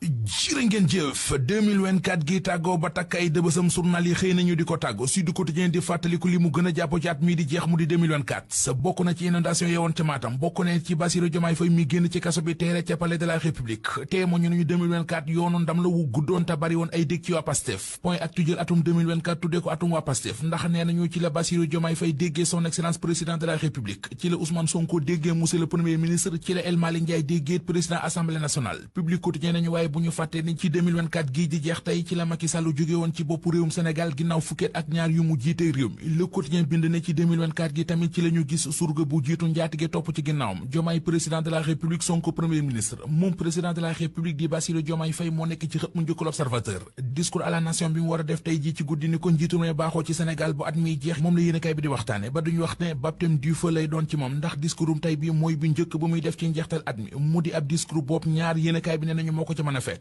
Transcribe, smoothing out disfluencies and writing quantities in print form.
jërë ngeen jëf 2024 gi tàggoo ba takk ay dëbësam journal yi xëy nañu di ko tàggo Sud Quotidien di fàttaliku li mu gën a jàpp ci at mii di jeex mu di 2024 sa bokk na ci inondation yewoon ca Matam bokk na ci Bassirou Diomaye Faye mi génn ci kaso bi teere ca palais de la République te moo ñu nañu 2024 yoonu ndam la wu guddoon te bari woon ay dëkk ci waa Pastef point ak tujjël atum 2024 tuddee ko atum waa Pastef ndax nee nañu ci la Bassirou Diomaye Faye déggee son excellence président de la République ci la Ousmane Sonko déggee monsieur le premier ministre ci la El Malick Ndiaye déggee président assemblée nationale Public Quotidien nañu waaye bu ñu fàtte ni ci 2024 gii di jeex tey ci la Macky Sall jóge woon ci boppu réewum Sénégal ginnaaw fukkeet ak ñaar yu mu jiite réew mi Le Quotidien bind ne ci 2024 gi tamit ci la ñu gis surga bu jiitu njaatige topp ci ginnaawam Diomaye président de la République Sonko premier ministre moom président de la République di Bassirou Diomaye Faye moo nekk ci xët mu njëkk L'Observateur discours à la nation bi mu war a def tey ji ci guddi ni ko njiitu réew baaxoo ci Sénégal bu at miy jeex moom la yéenekaay bi di waxtaane ba duñu wax ne baptême du feu lay doon ci moom ndax discoursum tey bi mooy bi njëkk bu muy def ci njeextal at mi mu di ab discours boobu ñaar yéenekaay bi ne nañu moo ko ci mën a fekk